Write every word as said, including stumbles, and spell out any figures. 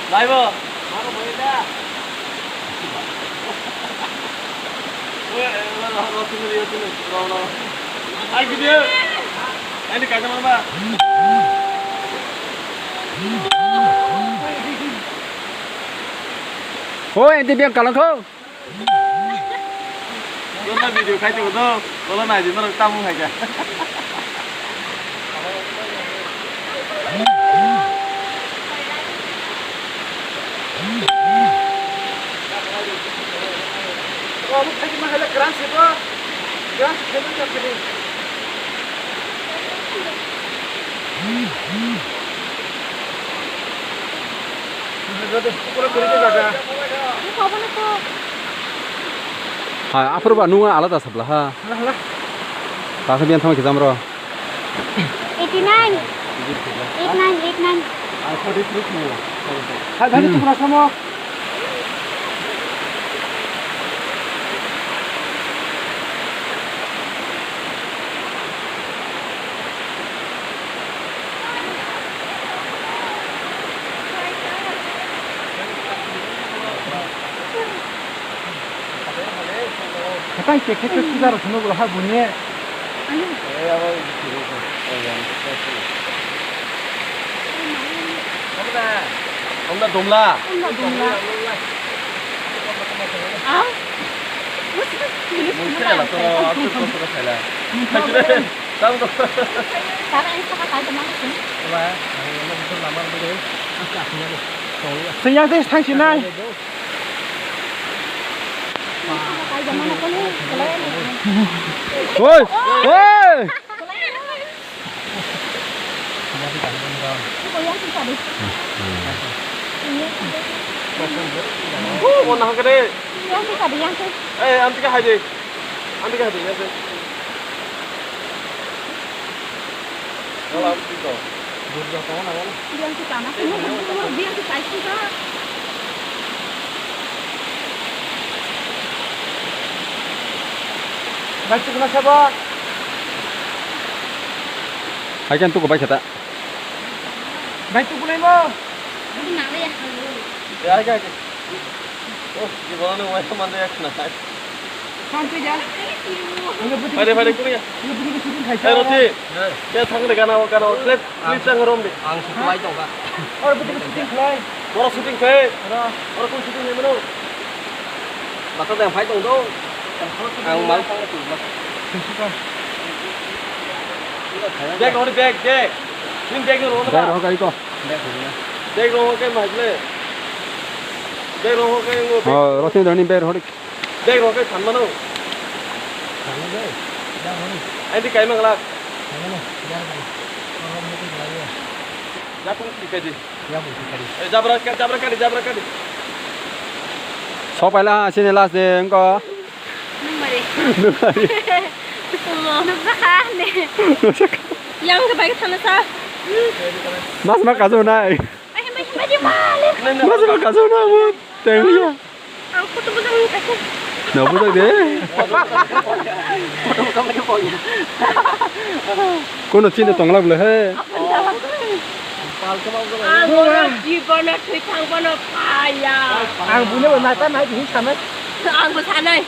Laibo. Oi, ente biang kalang kho. Joto video khai tongo do, tolo nai di norok tamung hai kha. Hai, aphuru ba nung alada sabla ha. Hala, hala. Tasa biyan thama kijam ro. Eighty nine. Eight nine, eight nine. Hai, bhai, tu pura samo. Khatai khe khe khe sujar phunuk rw ha buni. Omla domla. Omla domla. Ang? Mungkin lah, kalau aku terus terus saya. Tang to. Tara ang saka kai teman sih. Wah, ang yang mau betul lamar dulu. Sing yang teh tang sini. Woi, woi. Oh, mana hakade? Eh, anti ka haide. Anti ka haide, ya. Wala, anti ko. Durga ko na wala. Biang tu kana, biang tu kai tu ka. Bai tu kana sabo. Hai kan tu ko bai khata. Bai tu kulai mo. Aku nak lihat dulu. Ya, ya, ya. Oh, di bawah ni wajah mana ya kena. Santai ya. Ini betul. Pada, pada, kuliah. Ini betul, betul, betul. Eh, Roti. Ya, thang de, gana, gana, clip, clip sang rom de. Ang supply tong ka. Or betul, betul, betul. Boro shooting khe. Ora. Ora kun shooting ni mano. Bata de phai tong do. Ang mal tong tu. Bag, Roti, bag, bag. Nin bag ni rom. Bag rom kai ko. Bag rom ke mai le. Bag rom ke ngo. Oh, Roti doni bag rom. Bag rok khe phan mano. Phan mano, bag rok. Ani kai mang lak. Phan mano, bag rok. Rok ni tu lai. Jakung tikadi. Jakung tikadi. Eh, jabra ka, jabra kadi, jabra kadi. Sopaila sini last de engko. Nungmari. Nungmari. Nungmari. Nungmari. Yang ke baik sana sa. Mas mak kazu nai. Baik, baik, baik, balik. Mas mak kazu nai. Tengria. Ang photo bujang ni kaisa. Na bujang de. Kono chini tongla bole he. Ang bono jibono thwi thang bono phaya. Ang bune bo nata nai bini sanai. Ang bo sanai.